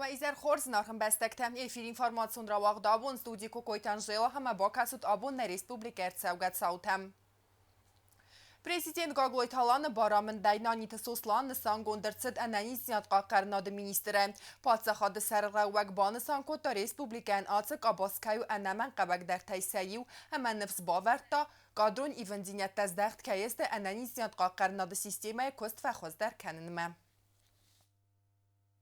Уӕ изӕр хорз, зынаргъ ӕмбӕстӕгтӕ! Эфир информацион рауагъд абон студийы Кокойты Анжела ӕмӕ бакӕсут абон нӕ республикӕйы ӕрцӕугӕ цаутӕм. Президент Гаглойты Аланы барамындӕй Наниты Сослан нысангонд ӕрцыд ӕнӕниздзинад хъахъхъӕнынады министрӕй. Паддзахады сӕргълӕууӕг банысан кодта, республикӕйӕн ацы къабаз кӕй у ӕнӕмӕнгхъӕуӕгдӕртӕй сӕ иу ӕмӕ ныфс бавӕрдта, кадрон ивындзинӕдтӕ здӕхт кӕй сты ӕнӕниздзинад хъахъхъӕнынады системӕйы куыст фӕхуыздӕр кӕнынмӕ.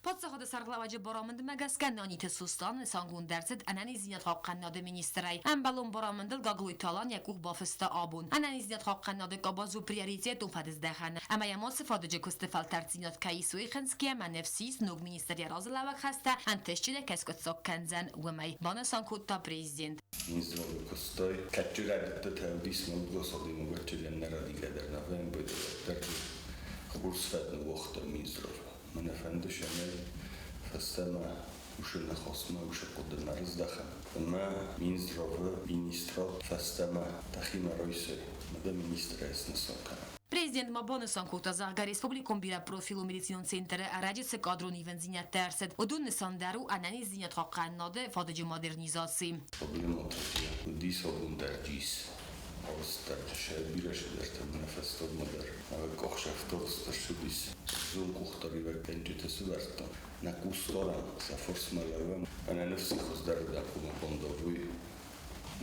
Паддзахады сӕргълӕууӕджы барамындмӕ гӕсгӕ Наниты Сослан нысангонд ӕрцыд ӕнӕниздзинад хъахъхъӕнынады министрӕй. Ӕмбӕлон барамындыл Гаглойты Алан йӕ къух бафыста абон. Ӕнӕниздзинад хъахъхъӕнынады къабаз у приоритетон фӕдыздӕхӕн, ӕмӕ йӕм ацы фадыджы куысты фӕлтӕрддзинад кӕй ис, уый хынцгӕ ӕмӕ ныфс ис, ног министр йӕ разылӕууӕг хӕстӕ ӕнтыстджынӕй кӕй скъуыддзаг кӕндзӕн, уымӕй, банысан кодта президент. Минздравы куыстай. Кӕдджы рӕдыдтытӕ уыдис мӕлгосадӕймагӕдджыгӕн нӕ рӕдигӕ дӕр нӕ фембӕлд, уӕддӕр хорз фӕд ныууагъта Минздравы. Мӕнӕ фӕнды цӕмӕй фӕстӕмӕ уыцы ныхасмӕ, уыцы хъуыдымӕ рыздӕхӕм. Ӕмӕ Минздравы министрад фӕстӕмӕ дӕхимӕ райсай, ӕмӕ дӕ министрӕй снысан кӕнӕм. Президент ма банысан кодта, зӕгъгӕ, республикон бирӕпрофилон медицинон центры ӕрӕджы цы кадрон ивындзинӕдтӕ ӕрцыд, уыдон нысан дӕр у ӕнӕниздзинад хъахъхъӕнынады фадыджы модернизаци. Проблемӕтӕ уыдис абон дӕр дис. Алцыдӕр сӕ бирӕ цыдӕртӕ мӕ фӕстагмӕ дӕр къухсӕфтыл ссыдис. Зон къухдариуӕггӕнджытӕ сывӕрдтам, нӕ хъус дарӕм, сӕ фарсмӕ лӕууӕм, ӕнӕ ныфсы хуыздӕрырдӕм хъомыл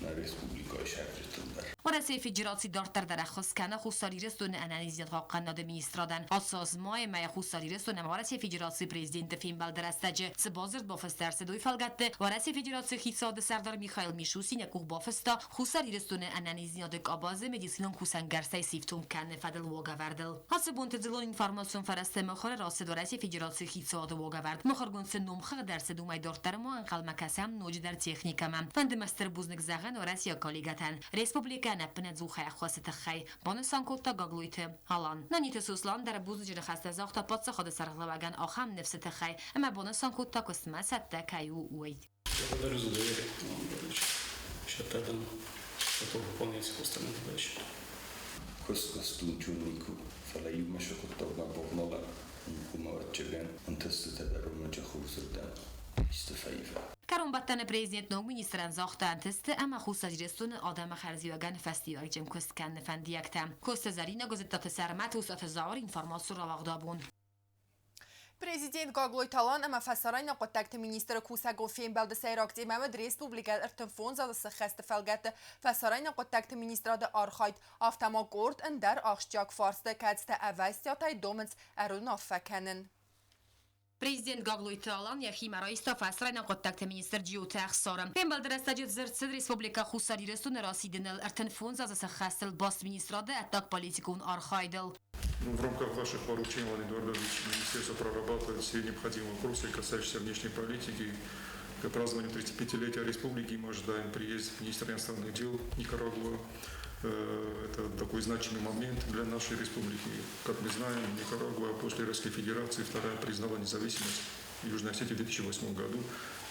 нӕ республикӕйы цӕрджытыл дӕр. Уӕрӕсейы Федераци дарддӕр дӕр ӕххуыс кӕны Хуссар Ирыстоны ӕнӕниздзинад хъахъхъӕнынады министрадӕн. Ацы аз майы мӕйы Хуссар Ирыстон ӕмӕ Уӕрӕсейы Федерацийы президенты фембӕлды рӕстӕджы цы бадзырд бафыст ӕрцыд, уый фӕлгӕтты Уӕрӕсейы Федерацийы хицауады сӕрдар Михаил Мишустин йӕ къух бафыста Хуссар Ирыстоны ӕнӕниздзинады къабазы медицинон кусӕнгӕрзтӕй сифтонг кӕныны фӕдыл уагӕвӕрдыл. Ацы бонты дзыллон информацион фӕрӕзты мыхуыры рацыд Уӕрӕсейы Федерацийы хицауады уагӕвӕрд. Мыхуыргонд цы номхыгъд ӕрцыд, уымӕй дарддӕр ма ӕнхъӕлмӕ кӕсӕм ноджыдӕр техникӕмӕ. Фӕнды мӕ стыр бузныг зӕгъын уӕрӕсейаг коллегӕтӕн, республикӕйӕн ӕппынӕдзухӕй ӕххуысы тыххӕй, банысан кодта Гаглойты Алан. Наниты Сослан дӕр бузныджы ныхӕстӕ загъта паддзахады сӕргълӕууӕгӕн ахӕм ныфсы тыххӕй ӕмӕ банысан кодта, куыстмӕ цӕттӕ кӕй у, уый. Благодарю за доверие, Иван Иванович. Счет один готов выполнять все остальные задачи. Куыст ученику, фӕлӕ иумӕ сӕ хъуыддагмӕ бавналӕм, уымӕ ӕвӕццӕгӕн ӕнтыстытӕ дӕр уымӕджы хорзырдӕм исты фӕива. Кӕронбӕттӕны президент ног министрӕн загъта ӕнтысты ӕмӕ Хуссар Ирыстоны адӕмы хӕрзиуӕгӕн фӕстиуӕгджын куыст кӕныны фӕндиӕгтӕ. Коцты Зӕринӕ Гуызыдтаты Сӕрмӕт, Усаты Зауыр, информацион рауагъд абон. Президент Гаглойты Алан ӕмӕ фӕсарӕйнаг хъуыддӕгты министры кусӕгон фембӕлды сӕйраг темӕ уыд республикӕйы 35 азы сыххӕсты фӕлгӕтты фӕсарӕйнаг хъуыддӕгты министрады архайд, афтӕ ма къорд ӕндӕр ахсджиаг фарсты, кӕцытӕ ӕвӕстиатӕй домынц ӕруынаффӕ кӕнын. Президент Гаглойты Алан йӕхимӕ райста фӕсарӕйнаг хъуыддӕгты министр Джиоты Ӕхсары. Фембӕлды рӕстӕджы дзырд цыд Республикӕ Хуссар Ирыстоны расидыныл 35 азы сыххӕстыл баст министрады ӕддагполитикон архайдыл. Ну, в рамках ваших поручений, Владимир Эдуардович, Министерство прорабатывает все необходимые вопросы, касающиеся внешней политики. К празднованию 35-летия республики мы ожидаем приезд министра иностранных дел Никарагуа. Это такой значимый момент для нашей республики. Как мы знаем, Никарагуа после Российской Федерации вторая признала независимость Южной Осетии в 2008 году,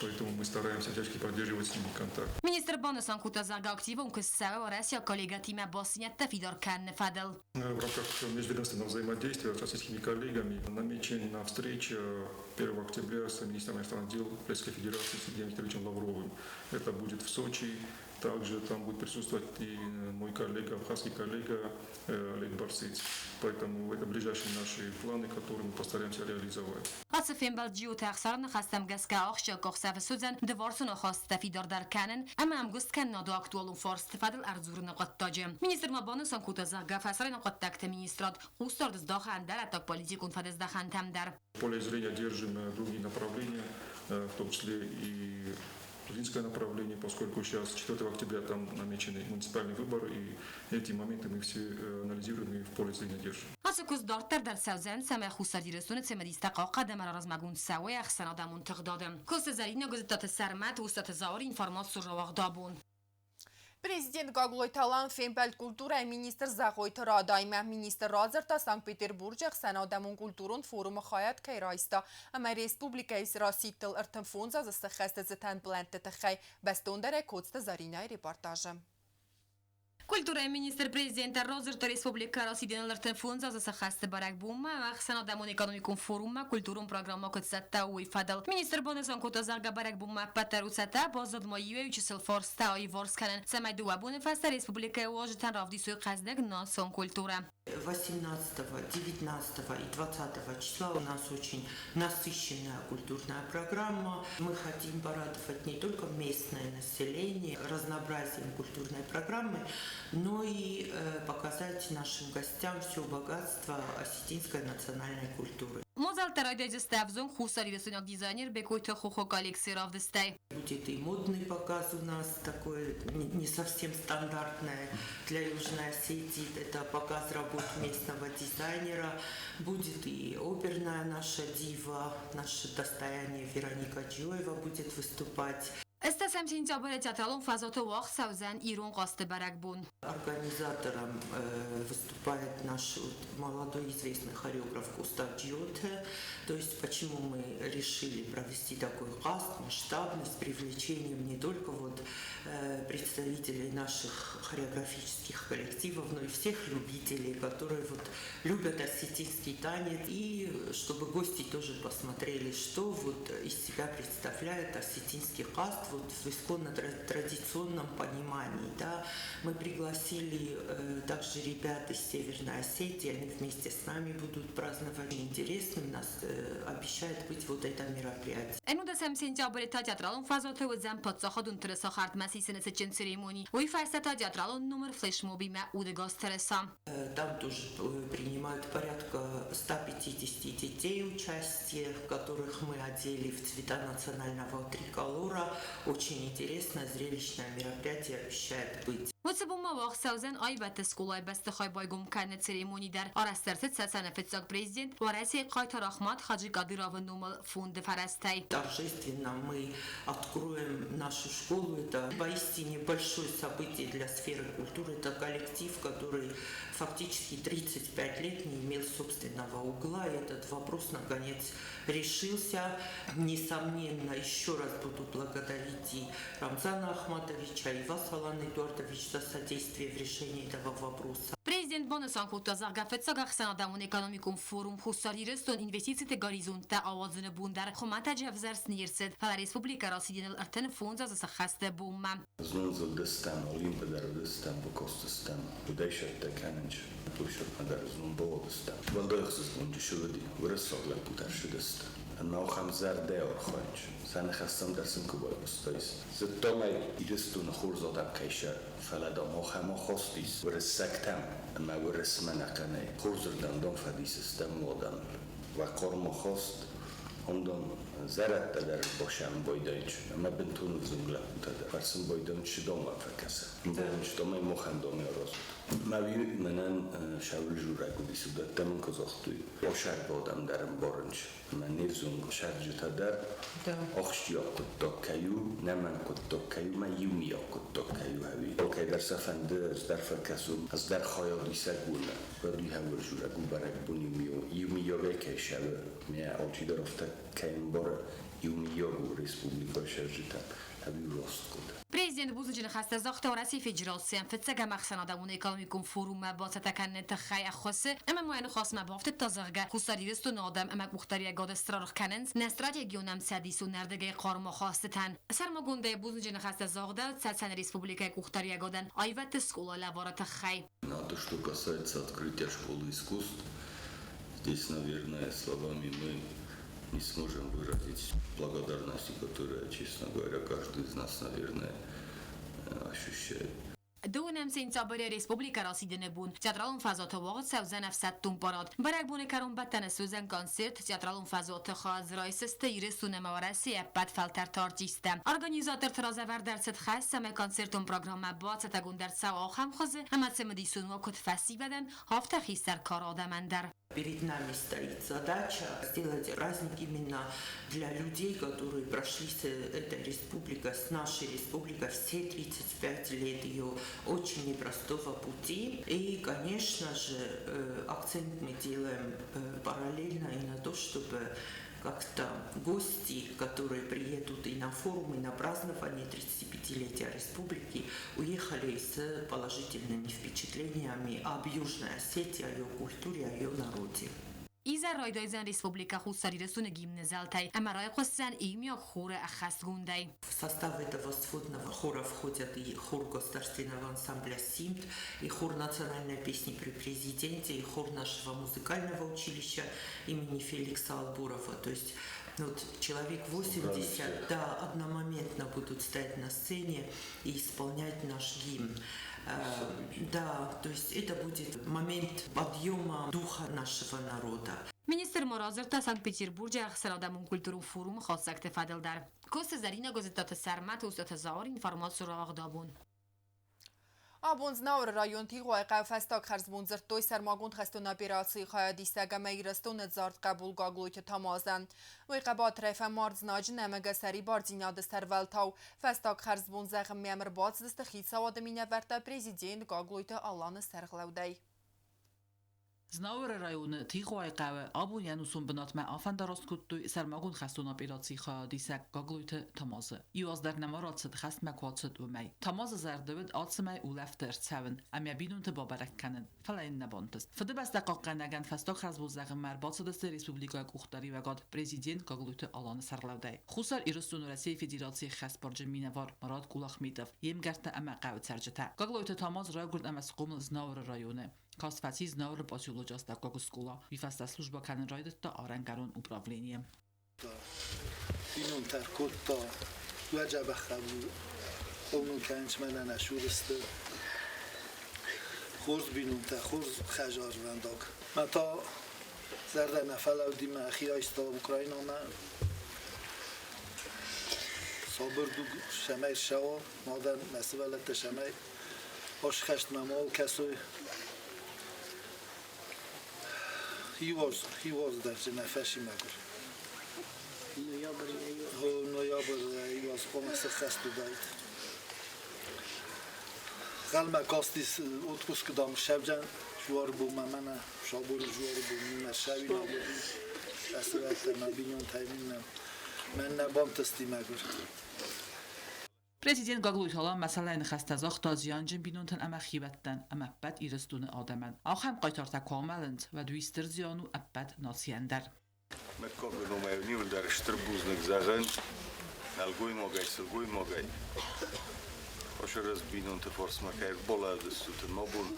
поэтому мы стараемся всячески поддерживать с ними контакт. Министр банысан кодта, зӕгъгӕ, активон куыст цӕуы уӕрӕсейаг коллегӕтимӕ бастдзинӕдтӕ фидар кӕныны фӕдыл. В рамках межведомственного взаимодействия с российскими коллегами намечена встреча 1 октября с министром иностранных дел Российской Федерации Сергеем Викторовичем Лавровым. Это будет в Сочи. Также там будет присутствовать и мой коллега, абхазский коллега Олег Барсыц. Поэтому это ближайшие наши планы, которые мы постараемся реализовать. Ацы фембӕлд Джиоты Ӕхсары ныхӕстӕм гӕсгӕ ахсджиаг ӕхсӕвы суыдзӕн дывӕрсон ахастытӕ фидардӕр кӕнын ӕмӕ ӕмгуыст кӕнынады актуалон фарсты фӕдыл ӕрдзурыны хъуыддаджы. Министр ма банысан кодта, зӕгъгӕ, фӕсарӕйнаг хъуыддӕгты министрад хъусдард здахы ӕндӕр ӕддагполитикон фӕдыздӕхӕнтӕм дӕр. В поле зрения держим другие направления, в том числе и грузинское направление, поскольку сейчас 4 октября там намечены муниципальные выборы, и эти моменты мы все анализируем и в поле зрения держим. Ацы куыст дарддӕр дӕр цӕудзӕн, цӕмӕй Хуссар Ирыстоны цымыдистӕ хъахъхъӕд ӕмӕ размӕгонд цӕуой ӕхсӕнадӕмон тыгъдады. Коцты Зӕринӕ Гуызыдтаты Сӕрмӕт, Устаты Зауыр, информацион рауагъд абон. Президент Гаглойты Алан фембӕлд культурӕйы министр Зӕгъойты Радаимӕ. Министр радзырдта, Санкт-Петербурджы ӕхсӕнадӕмон культурон форумы хайад кӕй райста ӕмӕ республикӕйы расидтыл 35 азы сыххӕсты цытӕн плӕнтты тыххӕй. Бӕстондӕрӕй Коцты Зӕринӕйы репортажы. Культурӕйы министр президентӕн радзырдта республикӕ расидӕны 35 азы сӕххӕсты бӕрӕгбонмӕ ӕхсӕнадӕмон экономикон форуммӕ культурон программӕ куыд цӕттӕ у, уый фӕдыл. Министр банысан кодта, зӕгъгӕ, бӕрӕгбонмӕ ӕппӕт дӕр у цӕттӕ, баззад ма иуӕй чысыл фарста аиуварс кӕнын, цӕмӕй 2 боны фӕстӕ республикӕйы уазджытӕн равдисой хъӕздыг национ культурӕ. 18, 19 и 20 числа у нас очень насыщенная культурная программа. Мы хотим порадовать не только местное население разнообразием культурной программы, но и показать нашим гостям все богатство осетинской национальной культуры. Мадзӕлттӕ райдайдзысты ӕвзонг хуссарирыстойнаг дизайнер Бекъойты Хохо коллекцийы равдыстӕй. Будет и модный показ у нас, такой не совсем стандартный для Южной Осетии. Это показ работ местного дизайнера. Будет и оперная наша дива, наше достояние Вероника Джиоева будет выступать. 8 сентябры театралон фӕзуаты уагъд цӕудзӕн ирон хъазты бӕрӕгбон. Организатором выступает наш молодой известный хореограф Куста Джиоте. То есть почему мы решили провести такой хъазт масштабный, с привлечением не только вот представителей наших хореографических коллективов, но и всех любителей, которые вот любят осетинский танец, и чтобы гости тоже посмотрели, что вот из себя представляет осетинский хъазт вот в исконно традиционном понимании. Да. Мы пригласили также ребят из Северной Осетии, они вместе с нами будут праздновать. Интересным нас обещает быть вот это мероприятие. 19 сентябры та театралон фӕзуаты уыдзӕн паддзахадон тырыса хӕрдмӕ сисыны цытджын церемони. Уый фӕстӕ та театралон номыр флешмобимӕ удӕгас тырыса. Там тоже принимают порядка 150 детей участие, которых мы одели в цвета национального триколора. Очень интересное, зрелищное мероприятие обещает быть. Уыцы бон ма уагъд цӕудзӕн аивӕдты скъолайы бӕстыхай байгом кӕныны церемони дӕр. Арӕзт ӕрцыд Цӕцӕны фыццаг президент, Уӕрӕсейы хъайтар Ахмат Хаджи Кадыровы номыл фонды фӕрӕзтӕй. Торжественно мы откроем нашу школу. Это поистине большое событие для сферы культуры. Это коллектив, который фактически 35 лет не имел собственного угла. И этот вопрос, наконец, решился. Несомненно, еще раз буду благодарить и Рамзана Ахматовича, и вас, Алан Эдуардович, за содействие в решении этого вопроса. Президент банысан кодта, зӕгъгӕ, фыццаг ӕхсӕнадӕмон экономикон форум Хуссар Ирыстон инвестициты горизонттӕ ауадзыны бон дӕр хуымӕтӕджы ӕвзӕрст не рцыд, фӕлӕ республикӕ расидыныл 35 азы сӕххӕсты бонмӕ. Знон зылдыстӕм, Олимпы дӕр уыдыстӕм, бакастыстӕм, удӕйсӕттӕ кӕнынч, площадмӕ дӕр знон бауадыстӕм. Уӕлдай ӕхсызгон чысыл уыди, уырыссаг лӕппутӕ ссыдысты. Ӕмӕ ахӕм зӕрдӕ архайынч, сӕ ныхӕстӕм дӕр сын куы байхъуыстаис. Зыдтам ӕй, Ирыстоны хорз адӕм кӕй сӕ, фӕлӕ дам ахӕм ахаст ис уырыссӕгтӕм ӕмӕ уырысмӕ ӕнӕхъӕнӕй. Хорзырдӕм дам фӕдис стӕм у адӕмыл. Уӕ хъарм ахаст, уым зӕрӕдтӕ дӕр басӕм байдайынч, ӕмӕ бынтон ӕвзонг лӕппутӕ дӕр. Фӕрсын байдайынч, цы домӕ фӕкӕсы. Ӕмбарынч, домӕй махӕн домӕ аразут. Мӕ уый мӕнӕн Шауль журӕг уыдис, уыдӕттӕ мын куы загътой. Асӕрды адӕм дӕр ӕмбарынч, ӕмӕ не взонг сӕрджытӕ дӕр ахсджиаг хъуыддаг кӕй у, нӕмӕнг хъуыддаг кӕй у, мӕ иумиаг хъуыддаг кӕй у, ӕви. Алкӕй дӕр сӕ фӕнды, ӕз дӕр фӕкӕсон, ӕз дӕр хайад исӕг уон, уӕд уый хӕуыр журӕг у бӕрӕгбон иумиагӕй кӕй сӕвы. Мӕ алчидӕр афтӕ кӕй ӕмбары, иумиаг у республикӕйы сӕрджытӕн, ӕви раст хъуыды. Президент бузныджы ныхӕстӕ загъта Уӕрӕсейы Федерацийӕн фыццӕгӕм ӕхсӕнадӕмон экономикон форуммӕ бацӕттӕ кӕныны тыххӕй ӕххуысы ӕмӕ ма йӕ ныхасмӕ бафтыдта, зӕгъгӕ, Хуссар Ирыстоны адӕм ӕмӕ къухдариуӕгады стыр аргъ кӕнынц нӕ стратегион ӕмцӕдисон ӕрдыгӕй хъарм ахастытӕн. Сӕрмагондӕй бузныджы ныхӕстӕ загъдӕуыд Цӕцӕны республикӕйы къухдариуӕгадӕн аивӕдты скъола лӕвары тыххӕй. Ну, а то, что касается открытия школы искусств, здесь, наверное, словами мы не сможем выразить благодарности, которую, честно говоря, каждый из нас, наверное, ощущает. 12 сентябры республикӕ расидыны бон театралон фӕзуаты уагъд цӕудзӕн ӕфсӕддон парад. Бӕрӕгбоны кӕронбӕттӕны суыдзӕн концерт театралон фӕзуаты хайад райсдзысты Ирыстон ӕмӕ Уӕрӕсейы ӕппӕт фӕлтӕрты артисттӕ. Организаторты раз ӕвӕрд ӕрцыд хӕс, цӕмӕй концертон программӕ бацӕттӕгонд ӕрцӕуа ахӕм хуызы, ӕмӕ цымыдисон уа куыд фӕсивӕдӕн, афтӕ хистӕр кары адӕмӕн дӕр. Перед нами стоит задача сделать праздник именно для людей, которые прошли с этой республикой, с нашей республикой все 35 лет ее очень непростого пути. И, конечно же, акцент мы делаем параллельно и на то, чтобы как-то гости, которые приедут и на форум, и на празднование 35-летия республики, уехали с положительными впечатлениями об Южной Осетии, о ее культуре, о ее народе. Изӕр райдайдзӕн Республикӕ Хуссар Ирыстоны гимны зӕлтӕй ӕмӕ райхъуысдзӕн иумиаг хоры ӕххӕстгондӕй. В состав этого сводного хора входят и хор государственного ансамбля «Симт», и хор национальной песни при президенте, и хор нашего музыкального училища имени Феликса Албурова. То есть вот человек 80, да, одномоментно будут стоять на сцене и исполнять наш гимн. Да, то есть это будет момент подъема духа нашего народа. Министр ма радзырдта Санкт-Петербурджы ӕхсӕнадӕмон культурон форумы хатдзӕгты фӕдыл дӕр. Коцты Зӕринӕ, Гуызыттаты Сӕрмӕт, Остъаты Зауыр, информацион рауагъд Абон. Абон Знауыры район Тигъуайы хъӕуы фӕстаг хӕрзбон дзырдтой сӕрмагонд хӕстон операцийы хайадисӕг ӕмӕ Ирыстоны ӕдзард хъӕбул Гаглойты Тамазӕн. Уый хъӕбатырӕй фӕмард знаджы нӕмыгӕ сӕрибардзинады сӕрвӕлтау. Фӕстаг хӕрзбон зӕгъынмӕ йӕм ӕрбацыдысты хицауады минӕвӕрттӕ президент Гаглойты Аланы сӕргълӕудӕй. Знауыры районы Тигъуайы хъӕуы абон йӕ ӕнусон бынатмӕ афӕндараст кодтой сӕрмагонд хӕстон операцийы хайадисӕг Гаглойты Тамазы. Иу аз дӕр нӕма рацыд, хӕстмӕ куы ацыд, уымӕй. Тамазы зӕрды уыд ацымӕй улӕфты ӕрцӕуын ӕмӕ бинонты бабӕрӕг кӕнын, фӕлӕ йын нӕ бантыст. Фыдыбӕстӕ хъахъхъӕнӕгӕн фӕстаг хӕрзбон зӕгъынмӕ ӕрбацыдысты республикӕйы къухдариуӕгад президент Гаглойты Аланы сӕргълӕудӕй. Хуссар Ирыстоны Уӕрӕсейы Федерацийы хӕстбарджын минӕвар Марат Кулахметов, йе мгӕрттӕ ӕмӕ хъӕуы цӕрджытӕ. Гаглойты Тамаз райгуырд ӕмӕ схъомыл Знауыры районы. Каст фӕци Знауыры поселочы астӕуккаг скъола. Уый фӕстӕ службӕ кӕнын райдыдта арӕнгӕрон управленийы. Бинонтӕ ӕркодта, уӕджӕбӕх хъӕбул хъомыл кӕнынц мӕнӕ нӕ цуры сты. Хорз бинонтӕ, хорз хӕдзарвӕндаг. Мӕ та зӕрдӕ нӕ фӕлӕууди, мӕхи айста Украинамӕ. Сабыр дуг цӕмӕй ссӕуа, мадӕн мӕ сывӕллӕттӕ цӕмӕй ӕсхӕстмӕ ма кӕсой. Иу аз дӕр дзы нӕ фӕци мӕгуыр. Ноябрь иу аз хъуамӕ сыххӕст уыдаид. Гъӕлмӕ кастис отпуск дам ссӕудзӕн жуары бонмӕ мӕнӕ сабыры жуары бон мӕ ссӕуинаг уыди. Сывӕллӕттӕ мӕ бинонтӕй мӕн нӕ бантысти мӕгуыр. Президент Гаглойты Алан мӕсӕллӕйы ныхӕстӕ загъта зианджын бинонтӕн ӕмӕ хиуӕттӕн ӕмӕ ӕппӕт Ирыстоны адӕмӕн. Ахӕм хъайтартӕ куы амӕлынц, уӕд уый стыр зиан у ӕппӕт нацийӕн дӕр. Мыггагы номӕй иуылдӕр стыр бузныг зӕгъын нӕлгоймагӕй, сылгоймагӕй. Хосырыз бинонты фарсмӕ кӕй ӕрбалӕудзыстут мӕ бон.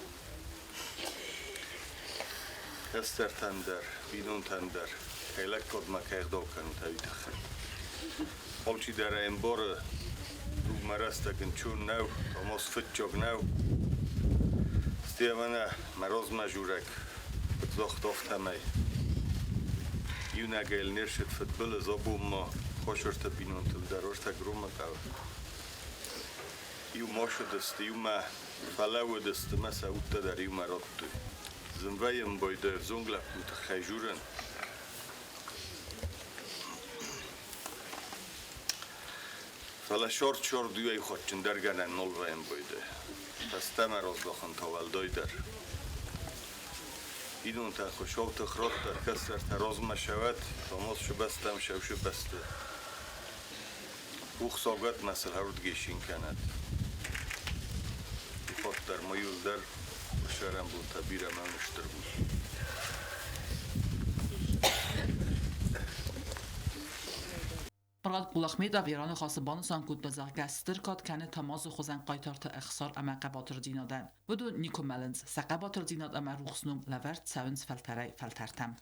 Кӕстӕртӕн дӕр, бинонтӕн дӕр кӕй лӕггадмӕ кӕй ӕгъдау кӕнут, уый тыххӕй. Алчидӕр ӕй ӕмбары, дугмӕ рӕстӕг ӕнцон нӕу, Томас фыццаг нӕу. Стӕй мӕнӕ мӕ размӕ журӕг куыд загъта, афтӕмӕй. Иунӕгӕй йыл не рцыд фыдбылыз, абон ма Хосырты бинонтыл дӕр ӕртӕ громы хъӕуы. Иу ма сыдысты, иумӕ фӕлӕууыдысты мӕ сӕ удтӕ дӕр иумӕ радтой. Зын вӕййы ӕмбойды ӕвзонг лӕппуы тыххӕй журӕн. Фӕлӕ сорт-сорт уӕй хъаджджындӕр гӕнӕн нал вӕййы ӕмбойды. Фӕстӕмӕ раздахын та уӕлдайдӕр. Бинонтӕ Хуыцау тых радта, кӕстӕртӕ размӕ сӕвӕд, Томас сыбӕстӕм сӕусы бӕсты. Къухсагӕтмӕ сыл ӕрдгесин кӕнӕд. Иухатт дӕр ма иуылдӕр сӕрӕнбонтӕ бирӕ мӕн стыр буц. Марат Кулахметов йӕ раныхасы банысан кодта, зӕгъгӕ, стыр кад кӕны Тамазы хуызӕн хъайтарты ӕхсар ӕмӕ хъӕбатырдзинадӕн. Уыдон никуы мӕлынц, сӕ хъӕбатырдзинад ӕмӕ рухс ном лӕвӕрд цӕуынц фӕлтӕрӕй фӕлтӕртӕм.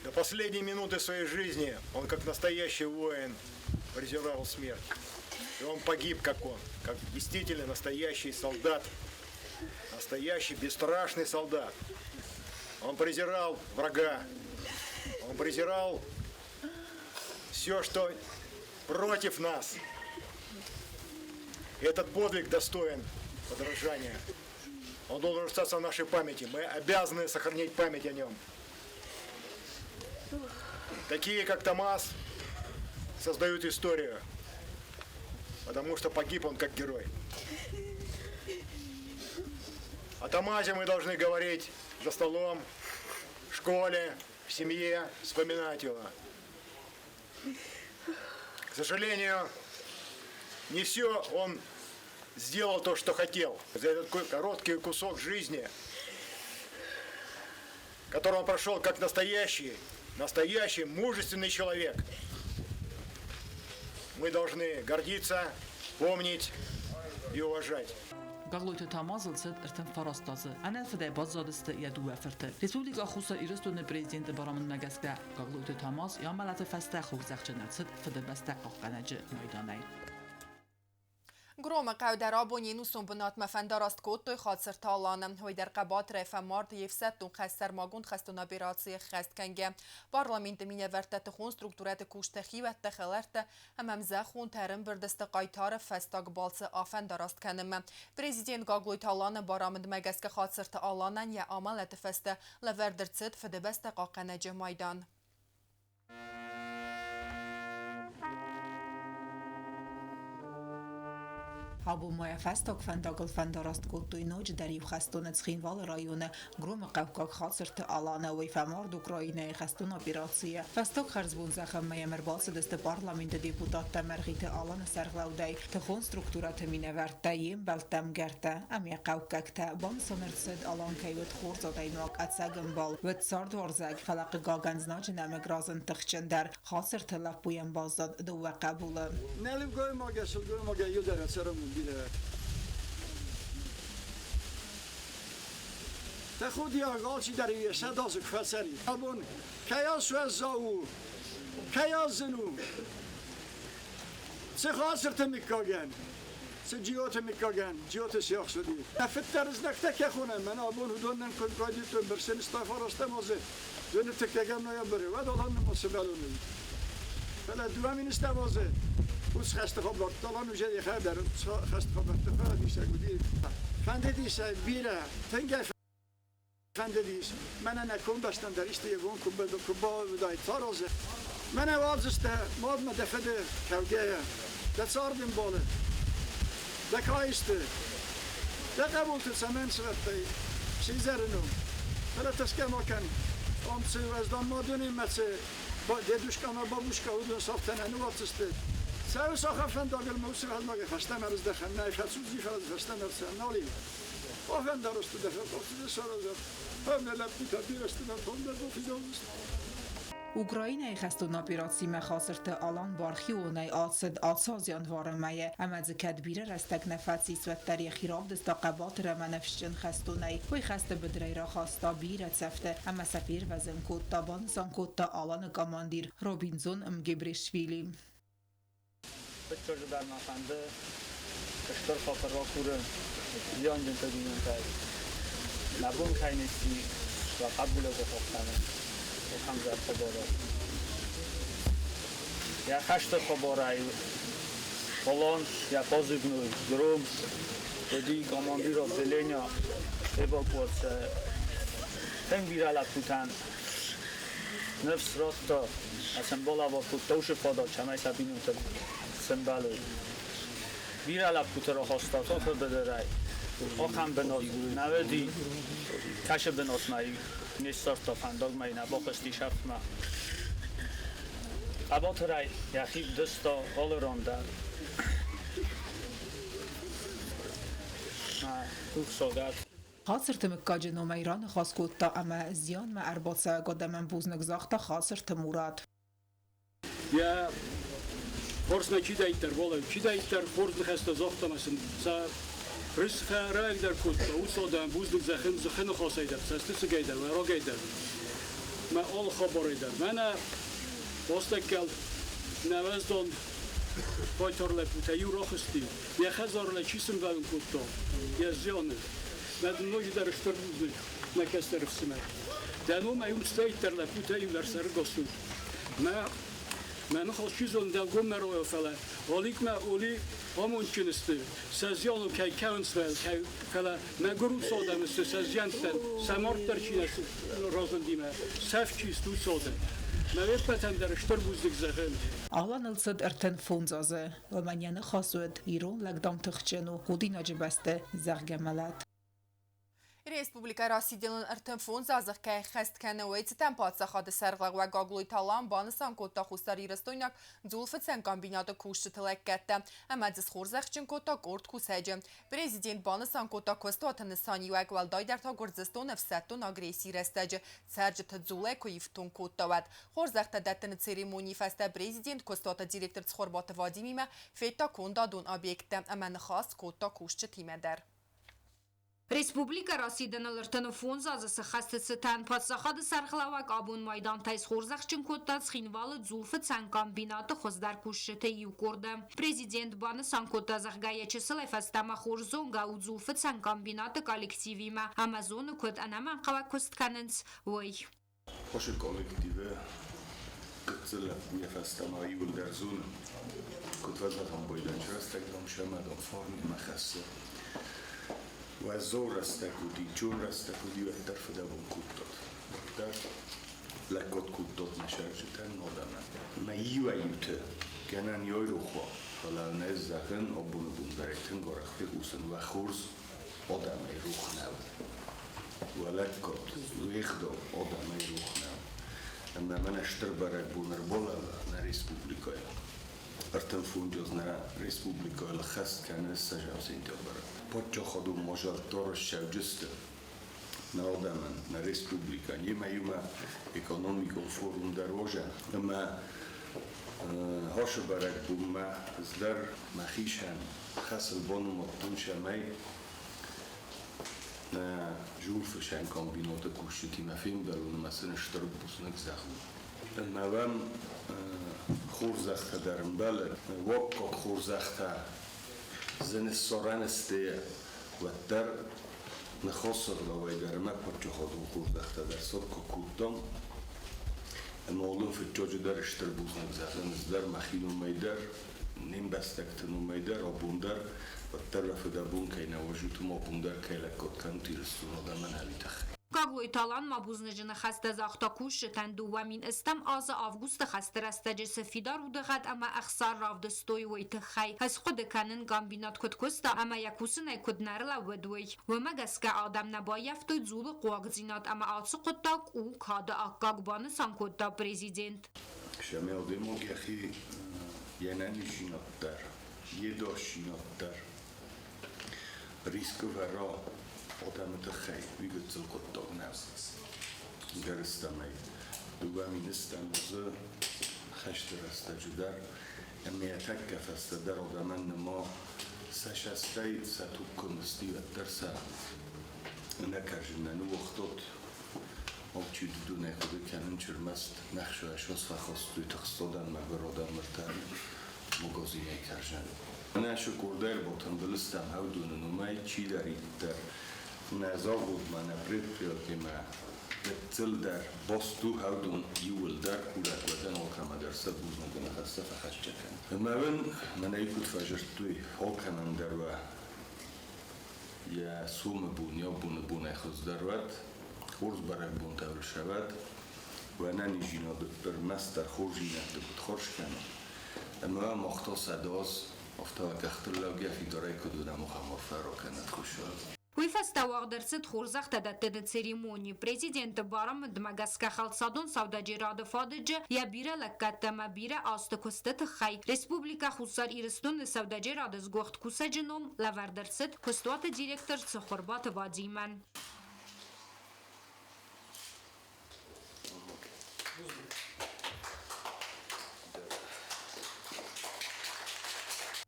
До последней минуты своей жизни он, как настоящий воин, презирал смерть. И он погиб, как он, как действительно настоящий солдат, настоящий бесстрашный солдат. Он презирал врага, он презирал все, что против нас. И этот подвиг достоин подражания. Он должен остаться в нашей памяти. Мы обязаны сохранить память о нем. Такие, как Тамаз, создают историю, потому что погиб он как герой. О Тамазе мы должны говорить за столом, в школе, в семье, вспоминать его. К сожалению, не все он сделал то, что хотел. За этот короткий кусок жизни, который он прошел как настоящий, настоящий мужественный человек. Мы должны гордиться, помнить и уважать. Гаглойты Тамазыл цыд 39 азы. Ӕнӕ фыдӕй баззадысты йӕ дыууӕ фырты. Республикӕ Хуссар Ирыстоны президенты барамындмӕ гӕсгӕ Гаглойты Тамаз йӕ амӕлӕты фӕстӕ хорзӕхджын ӕрцыд Фыдыбӕстӕ хъахъхъӕнӕджы майданӕй. Громы хъӕу дӕр абон йе нусон бынатмӕ фӕндараст кодтой Хацырты Аланы. Уый дӕр хъӕбатырӕй фӕмард йе фсӕддон хӕс сӕрмагонд хӕстон операцийы ӕххӕст кӕнгӕ. Парламенты минӕвӕрттӕ тыхон структурӕты кусджытӕ, хиуӕттӕ, хӕлӕрттӕ ӕмӕ ӕмзӕххонтӕ ӕрӕмбырд сты хъайтары фӕстаг балцы афӕндараст кӕнынмӕ. Президент Гаглойты Аланы барамындмӕ гӕсгӕ Хацырты Аланӕн йӕ амӕлӕты фӕстӕ лӕвӕрд ӕрцыд Фыдыбӕстӕ хъахъхъӕнӕджы майдан. Абон ма йӕ фӕстаг фӕндагыл фӕндараст кодтой ноджыдӕр иу хӕстоны Цхинвалы районы Громы хъӕуккаг Хацырты Аланӕ. Уый фӕмард Украинӕйы хӕстон операцийы. Фӕстаг хӕрзбон зӕгъынмӕ йӕм ӕрбацыдысты парламенты депутаттӕ Мӕргъиты Аланы сӕргълӕудӕй, тыхон структурӕты минӕвӕрттӕ, йе мбӕлттӕ, ӕмгӕрттӕ ӕмӕ йӕ хъӕуккӕгтӕ. Банысан ӕрцыд, Алан кӕй уыд хорз адӕймаг, ӕцӕг ӕмбал, уыд цардуарзӕг, фӕлӕ хъыгагӕн знаджы нӕмыг разынд тыхджындӕр. Хацырты лӕппуйӕн баззад дыууӕ хъӕбулы. Нӕлгоймагӕй сылгоймагӕй иу дӕр цӕрӕм бирӕ. Тӕхудиаг алчидӕр йӕ сӕдазыг фӕцӕри. Абон кӕй аз уӕззау у, кӕй аз зын у. Цы Хацырты мыггагӕн, цы Джиоты мыггагӕн, Джиоты сиахс уыди. Нӕ фыддӕр знӕгтӕ кӕй хонӕм, мӕнӕ абон уыдонӕн куыд райдыдтой бырсын стафарӕстӕм азы, дыны тыккӕгӕм ноябры, уӕд алан нымӕ сывӕллон уыди. Фӕлӕ 2 000 азы уыцы хӕсты хабӕрттӕ Алан уже йӕхӕдӕр хӕсты хабӕртты фӕлӕ уыди. Фӕндыдис ӕй бирӕ, тынг ӕй фӕндыдис, мӕнӕ нӕ комбӕстӕн дӕр исты йӕ бон куы бауыдаид саразын. Мӕнӕ уадзыс дӕ мадмӕ дӕ фыды кӕугӕйӕ, дӕ цардӕмбалы, дӕ каисты, дӕ хъӕбулты цӕмӕн сӕвӕрдтай сидзӕры ном. Фӕлӕ тӕрсгӕ ма кӕн, ам цы уӕздан ма дунемӕ цы дедушка ӕмӕ бабушка, уыдон сӕфтӕ нӕ ныууадздзысты. Цӕуы сахар фӕндагыл мӕ уыцы фӕндагӕй фӕстӕмӕ рыздӕхӕн нӕй, фӕцудзи, фӕлӕ фӕстӕмӕ рцӕуӕн нал и. Афӕндаросты дӕ фӕхъуыды саразӕд. Ӕмӕ лӕппутӕ бирӕ сты нӕ фӕндаг фидаудзысты. Украинӕйы хӕстон операцимӕ Хацырты Алан бархионӕй ацыд ацы аз январы мӕйы ӕмӕ дзы кӕд бирӕ рӕстӕг нӕ фӕцис, уӕддӕр йӕхи равдыста хъӕбатыр ӕмӕ ныфсджын хӕстонӕй. Уый хӕсты быдырӕй рахаста бирӕ цӕфты ӕмӕ сӕ фервӕзын кодта, банысан кодта Аланы командир Робинзон Мгебрешвили. Фыццаджыдӕр мӕ фӕнды стыр хатыр ракурын зианджынты бинонтӕй. Мӕ бон кӕй не сси уӕ хъӕбулы бахъахъхъӕнын, ахӕм зӕрдӕбарӕй. Йӕ хӕсты хабарӕй Алан йӕ позывной Гром уыди командир отделения эвакуацийы. Тынг бирӕ лӕппутӕн ныфс радта, сын балӕвар кодта уыцы фадат, цӕмӕй сӕ бинонтыл сӕмбӕлой. Бирӕ лӕппуты рахаста тохы быдырӕй. Ахӕм бынат нӕ уыди, кӕцы бынатмӕ не ссардта фӕндагмӕ, нӕ бахызти сӕфтмӕ. Хъӕбатырӕй йӕхи вдыста алы ран дӕр. Мӕ рухсагад. Хацырты мыггаджы номӕй раныхас кодта ӕмӕ зианмӕ ӕрбацӕуӕг адӕмӕн бузныг загъта Хацырты Мурат. Йӕ хорз нӕ чидӕриддӕр балӕуд, чидӕриддӕр хорз ныхӕстӕ загъта ӕмӕ сын сӕ рыс фӕрӕгдӕр кодта, уыцы адӕм бузныг зӕгъын дзыхы ныхасӕй дӕр, цӕстысыгӕй дӕр, уӕрагӕй дӕр, мӕ алы хабарӕй дӕр. Мӕнӕ бастӕггӕл нӕуӕздон хъайтар лӕппутӕ иу рахызти, йӕ хӕдзарылӕй чи сымбӕлын кодта, йӕ зианы. Мӕ дын ноджыдӕр стыр бузныг, мӕ кӕстӕр ӕфсымӕр. Дӕ номӕй уым цыдӕриддӕр лӕппутӕ иу дӕр сӕрыгас у. Мӕ мӕ ныхас чи зоны дӕлгоммӕ райа, фӕлӕ Аликмӕ Оли амондджын сты, сӕ зианыл кӕй кӕуынц, фӕлӕ мӕгуыр уыцы адӕм сты, сӕ зиӕнттӕн сӕ мард дӕр чи нӕ разындимӕ, сӕфт чи сты, уыцы адӕм. Мӕ уе ппӕтӕн дӕр стыр бузныг зӕгъын. Аланыл цыд 35 азы. Уымӕн йӕ ныхас уыд, ирон лӕг, дам, тыхджын у, худинаджы бӕсты, зӕгъгӕ, мӕлӕт. Республикӕ расидӕныл 35 азы кӕй ӕххӕст кӕны, уый цытӕн паддзахады сӕргълӕууӕг Гаглойты Алан банысан кодта хуссарирыстойнаг дзулфыцӕн комбинаты кусджыты лӕггӕдтӕ ӕмӕ дзы схорзӕхджын кодта къорд кусӕджы. Президент банысан кодта куыстуаты нысаниуӕг, уӕлдайдӕр та Гуырдзыстоны ӕфсӕддон агрессийы рӕстӕджы цӕрджыты дзулӕй куы ифтонг кодта, уӕд. Хорзӕхтӕ дӕттыны церемонийы фӕстӕ президент куыстуаты директор Цхуырбаты Вадимимӕ федта кондадон объекттӕ ӕмӕ ныхас кодта кусджытимӕ дӕр. Республикӕ расидӕныл 35 азы сыххӕсты цытӕн паддзахады сӕргълӕууӕг абон майдантӕй схорзӕхджын кодта Цхинвалы дзулфыцӕн комбинаты хуыздӕр кусджыты иу къорды. Президент банысан кодта, зӕгъгӕ, йӕ чысылӕй фӕстӕмӕ хорз зонгӕ у дзулфыцӕн комбинаты коллективимӕ ӕмӕ зоны, куыд ӕнӕмӕнгхъӕуӕг куыст кӕнынц, уый. Хосы коллективы гыццыл лӕппуйӕ фӕстӕмӕ иуылдӕр зоны, куыд фӕзӕгъӕм, бойдӕнчы рӕстӕг дам сӕмӕдон фарн ӕмӕ хӕссы. Уӕззау рӕстӕг уыди, чон рӕстӕг уыди, уӕддӕр фыдӕбон кодтат. Уӕддӕр лӕггад кодтат нӕ сӕрджытӕн, адӕмӕн. Мӕ иуӕй-иуты гӕнӕн йойрох уа, фӕлӕ нӕ зӕгъын, абоны бон дӕр ӕй тынг арӕх фехъусын, уӕ хорз адӕмӕй рох нӕу. Уӕ лӕггад, уе гъдау адӕмӕй рох нӕу. Ӕмӕ мӕнӕ стыр бӕрӕгбон ӕрбалӕууа нӕ республикӕйы. 35 аз нӕ республикӕйыл хӕст кӕны ссӕдзӕм сентябры. Паддзахадон мадзӕлттӕ ссӕуджысты нӕ адӕмӕн, нӕ республикӕйӕн. Йемӕ иумӕ экономикон форум дӕр уозӕн. Ӕмӕ ацы бӕрӕгбонмӕ ӕз дӕр мӕхицӕн хӕсыл банымадтон, цӕмӕй нӕ журфысӕн комбинаты кусджытимӕ фембӕлон ӕмӕ сын стыр бузныг зӕгъон. Ӕмӕ уӕм хорзӕхтӕ дӕр ӕмбӕлы, уаккаг хорзӕхтӕ дзы ныссарӕн сты, уӕддӕр ныхасы ӕгъдауӕй дӕр ӕмӕ паддзахадон хорзӕхтӕ дӕр сӕр куы кодтам. Ӕмӕ уыдон фыццаджыдӕр стыр бузныг зӕгъын ӕз дӕр мӕхи номӕй дӕр, не мбӕстӕгты номӕй дӕр, абон дӕр, уӕддӕр уӕ фыдӕбон кӕй нӕ уарзут, уым абон дӕр кӕй лӕггад кӕнут Ирыстоны адӕмӕн ӕви тыххӕй. Гаглойты Алан ма бузныджы ныхӕстӕ загъта кусджытӕн 2000 азы августы хӕсты рӕстӕджы цы фидар удыгъӕд ӕмӕ ӕхсар равдыстой, уый тыххӕй. Ӕз хъуыды кӕнын, комбинат куыд куыста ӕмӕ йӕ кусынӕй куыд нӕ ӕрлӕууыд, уый. Уымӕ гӕсгӕ адӕм нӕ баййӕфтой дзулы хъуагдзинад ӕмӕ ацы хъуыддаг у кады аккаг, банысан кодта президент. Шамил Дымок йӕхи йе нӕниздзинад дӕр, йе дасдзинад дӕр рискы вӕра адӕмы тыххӕй, уый гыццыл хъуыддаг нӕу. Гӕрыстӕмӕй 2 000 азы хӕсты рӕстӕджы дӕр ӕмӕ йӕ тӕккӕ фӕстӕдӕр адӕмӕн нырма сӕ састӕй сӕ туг куы мызти, уӕддӕр сӕ ӕнӕкӕрзын нӕ ныууагътат. Алчи дунӕй хъуыды кӕнын ӕрмӕст нӕхсӕвӕсос фӕхастой тыхстадӕн мӕгуыр адӕмыртӕн магазинӕй кӕрзӕн. Нӕ сыкъордӕй ӕрбатымбыл стӕм Ӕвдоны номӕй чидӕриддӕр нӕ заводмӕ, нӕ предприятимӕ гыццылдӕр баст у Ӕвдон иууылдӕр курӕг уӕдӕн алкӕмӕ дӕр сӕ бузныгы ныхӕстӕ фӕхӕццӕ кӕн. Ӕмӕ уын мӕнӕй куыд фӕзырдтой, алкӕмӕн дӕр уӕ йӕ сомы бон, йӕ боны бонӕй хуыздӕр уӕд, хорз бӕрӕгбонтӕ уыл уӕ ӕнӕниздзинады ӕрмӕстдӕр хорздзинӕдты куыд хорз кӕны. Ӕмӕ мах та 100 афтӕ къӕхтыл лӕугӕ фидарӕй куыд уыдӕм, ахӕм арфӕ ракӕнӕд Хуыцау. Уый фӕстӕ уагъд ӕрцыд хорзӕхтӕ дӕттыны церемони. Президенты барамындмӕ гӕсгӕ хӕлцадон сӕудӕджерады фадыджы йӕ бирӕ лӕггӕдтӕ ӕмӕ бирӕ азты куысты тыххӕй Республикӕ Хуссар Ирыстоны сӕудӕджерады сгуыхт кусӕджы ном лӕвӕрд ӕрцыд куыстуаты директор Цыхуырбаты Вадимӕн.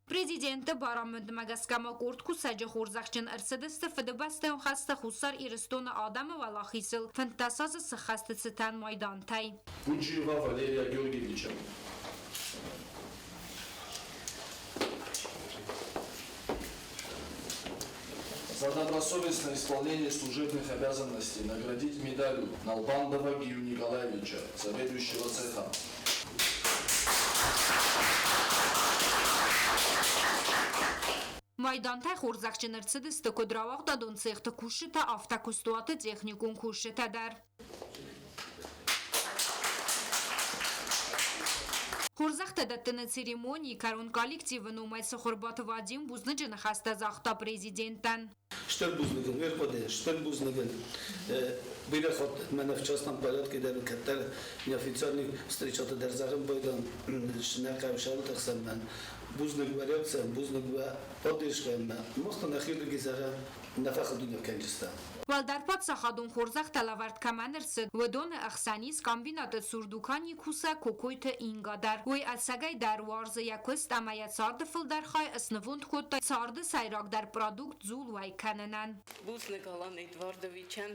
Президенты барамындмӕ гӕсгӕ ма къорд кусӕджы хорзӕхджын ӕрцыдысты Фыдыбӕстӕйон хӕсты Хуссар Ирыстоны адӕмы уӕлахизыл 15 азы сыххӕсты цытӕн майдантӕй. Буджиева Валерия Георгиевича. За добросовестное исполнение служебных обязанностей наградить медалью Налбандова Гию Николаевича, заведующего цеха. Майдантӕй хорзӕхджын ӕрцыдысты куыд рауагъдадон цехты кусджытӕ, афтӕ куыстуаты техникон кусджытӕ дӕр. Хорзӕхтӕ дӕттыны церемонийы кӕрон коллективы номӕй Цыхуырбаты Вадим бузныджы ныхӕстӕ загъта президентӕн. Стыр бузныг ын, ӕрхъуыды, стыр бузныг ын. Бирӕ хатт мӕнӕ в частном порядке дӕр кӕддӕр неофициальный встречаты дӕр зӕгъын байдам, нӕ хъӕусӕрты хсӕн мӕн бузныг уӕ реакцийӕн, бузныг уӕ поддержкӕйӕн мӕ. Мах та нӕхирдыги зӕгъӕм, нӕ фӕхудинаг кӕнджыстӕм. Уӕлдӕр паддзахадон хорзӕхтӕ лӕвӕрд кӕмӕн ӕрцыд, уыдоны ӕхсӕн ис комбинаты цур дуканийы кусӕг Кокойты Инга дӕр. Уый ӕцӕгӕй дӕр уарзы йӕ куыст ӕмӕ йӕ царды фылдӕр хай снывонд кодта царды сӕйрагдӕр продукт дзул уӕй кӕнынӕн. Бузныг Алан Эдуардовичӕн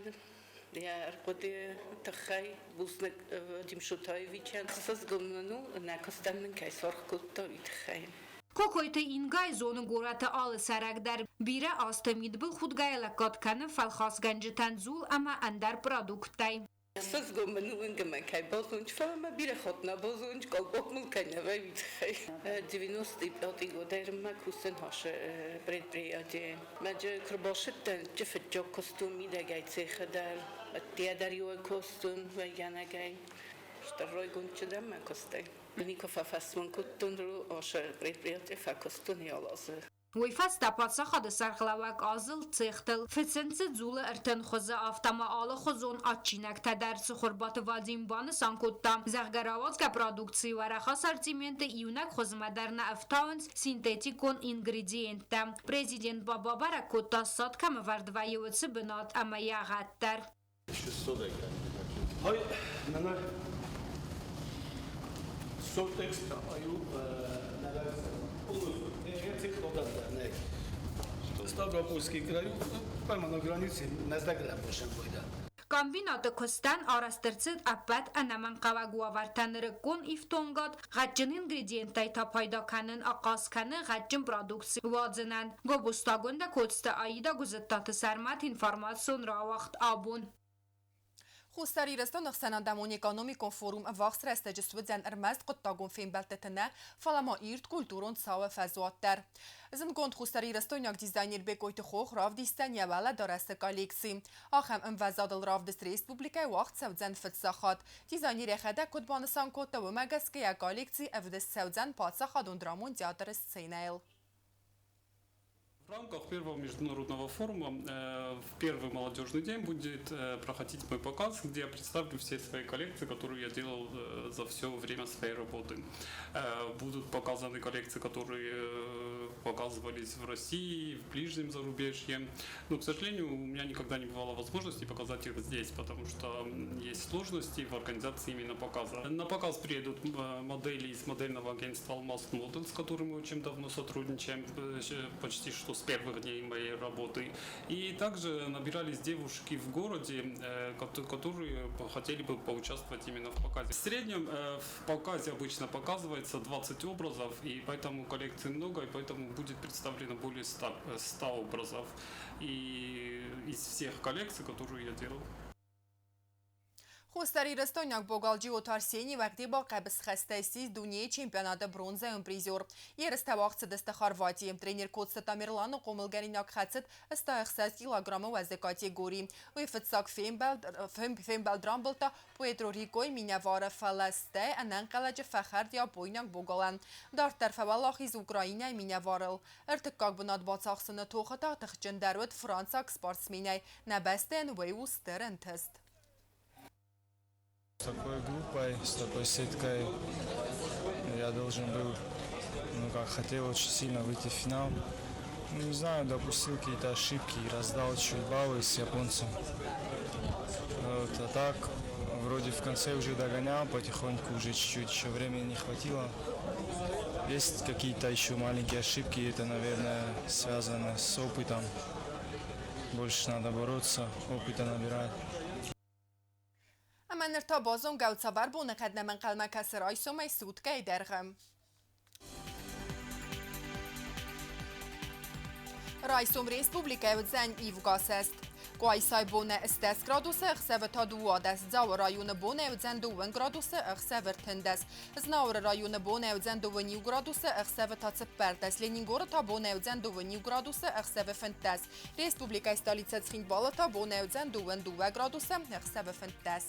йӕ ӕрхъуыдыйы тыххӕй, бузныг Вадим Шутаевичӕн. Ӕхсызгон мын у, нӕ куыстӕн мын кӕй саргъ кодта, уый тыххӕй. Кокойты Ингайы зоны горӕты алы цӕрӕг дӕр. Бирӕ азты мидбылхудгӕйӕ лӕггад кӕны фӕлхасгӕнджытӕн дзул ӕмӕ ӕндӕр продукттӕй. Ӕхсызгон мын у, уынгӕмӕ кӕй базонч, фӕлӕ мӕ бирӕ хатт нӕ базонч, къалбок мыл кӕй нӕ вӕййы, тыххӕй. 95 годӕй мӕ кусын хасы предприятие. Мӕ куы рбацыдтӕн, фыццаг куыстон мидӕгӕй цехы дӕр, ӕддейӕ дӕр иуӕй куыстон уӕйгӕнӕгӕй. Стыр райгонд дӕн мӕ куыстӕй. Никуы фӕфӕсмон кодтон, ашы предприятие фӕкуыстон ялазы. Уый фӕстӕ паддзахады сӕргълӕууӕг азылд цехтыл, фыцынцы дзулы ӕртын хуызы, афтӕ ма алыхуызон адджинӕгтӕ дӕр. Цыхуырбаты Вадим банысан кодта, зӕгъгӕ, рауадзгӕ продукцийы уӕрӕх ассортименты иунӕг хуызмӕ дӕр нӕ ӕфтауынц синтетикон ингредиенттӕ. Президент ба бабӕрӕг кодта, ссад кӕм ӕвӕрд вӕййы, уыцы бынат ӕмӕ йӕ гъӕд дӕр. Хай, мӕнӕ Сотекста аю Ставропольский край, прямо на границе Мӕздӕг-Лӕмбосӕн бойда. Комбинаты куыстӕн арӕзт ӕрцыд ӕппӕт ӕнӕмӕнгхъӕуӕг уавӕртӕ нырыккон ифтонгад, гъӕдджын ингредиенттӕй та пайда кӕнын ахъаз кӕны гъӕдджын продукци уадзынӕн. Гобустагондӕ Коцты Аида Гуызыдтаты Сӕрмӕт информацион рауагъд абон. Хуссар Ирыстоны ӕхсӕнадӕмон экономикон форум ӕввахс рӕстӕджы суыдзӕн ӕрмӕст хъуыддагон фембӕлдтыты нӕ, фӕлӕ ма ирд культурон цауы фӕзуат дӕр. Зындгонд хуссарирыстойнаг дизайнер Бекъойты Хох равдисдзӕн йӕ уӕлӕдарӕсы коллекци. Ахӕм ӕмвӕзадыл равдыст республикӕйы уагъд цӕудзӕн фыццаг хатт. Дизайнер йӕхӕдӕг куыд банысан кодта, уымӕ гӕсгӕ йӕ коллекци ӕвдыст цӕудзӕн паддзахадон драмон театры сценӕйыл. В рамках первого международного форума в первый молодежный день будет проходить мой показ, где я представлю все свои коллекции, которые я делал за все время своей работы. Будут показаны коллекции, которые показывались в России, в ближнем зарубежье. Но, к сожалению, у меня никогда не бывало возможности показать их здесь, потому что есть сложности в организации именно показа. На показ приедут модели из модельного агентства «Алмаз Модель», с которым мы очень давно сотрудничаем, почти что с первых дней моей работы. И также набирались девушки в городе, которые хотели бы поучаствовать именно в показе. В среднем в показе обычно показывается 20 образов, и поэтому коллекций много, и поэтому будет представлено более 100 образов и из всех коллекций, которые я делал. Хуссарирыстойнаг богал Джиоты Арсений уӕгъдибар хъӕбысхӕстӕй ссис дунейы чемпионаты бронзӕйон призер. Ерыстӕ уагъд цыдысты Хорватийы. Тренер Коцты Тамерланы хъомылгӕнинаг хӕцыд 66 килограммы уӕзы категорийы. Уый фыццаг фембӕлд рамбылдта Пуэрто-Рикойы минӕвары, фӕлӕ стӕй ӕнӕнхъӕлӕджы фӕхӕрд япойнаг богалӕн. Дарддӕр фӕуӕлахиз Украинӕйы минӕварыл. Ӕртыккаг бынат бацахсыны тохы та тыхджындӕр уыд францаг спортсменӕй. Нӕ бӕстӕйӕн уый у стыр ӕнтыст. С такой группой, с такой сеткой я должен был, ну как, хотел очень сильно выйти в финал. Ну, не знаю, допустил какие-то ошибки, раздал чуть баллы с японцем. Вот, а так, вроде в конце уже догонял, потихоньку уже чуть-чуть еще времени не хватило. Есть какие-то еще маленькие ошибки, это, наверное, связано с опытом. Больше надо бороться, опыта набирать. Ӕмӕ ныр та базонгӕ ут, цавӕр боныхъӕд нӕм ӕнхъӕлмӕ кӕсы райсомӕй суткӕйы дӕргъы. Райсом республикӕйы уыдзӕн ивгӕ сӕст. Къуайсайы бонӕй 18 градусы, ӕхсӕвы та 12. Дзауы районы бонӕй уыдзӕн 2 градусы, ӕхсӕвы 13. Знауыры районы бонӕй уыдзӕн 21 градусы, ӕхсӕвы та 14. Ленингоры та бонӕй уыдзӕн 21 градусы, ӕхсӕвы 15. Республикӕйы столицӕ Цхинвалы та бонӕй уыдзӕн 22 градусы, ӕхсӕвы 15.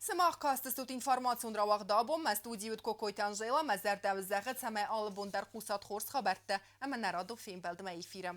Сымах кастыстут информацион рауагъд абон. Мӕ студийы уыд Кокойты Анжела. Мӕ зӕрдӕ уын зӕгъы, цӕмӕй алы бон дӕр хъусат хорз хабӕрттӕ ӕмӕ нӕ радон фембӕлдмӕ эфиры.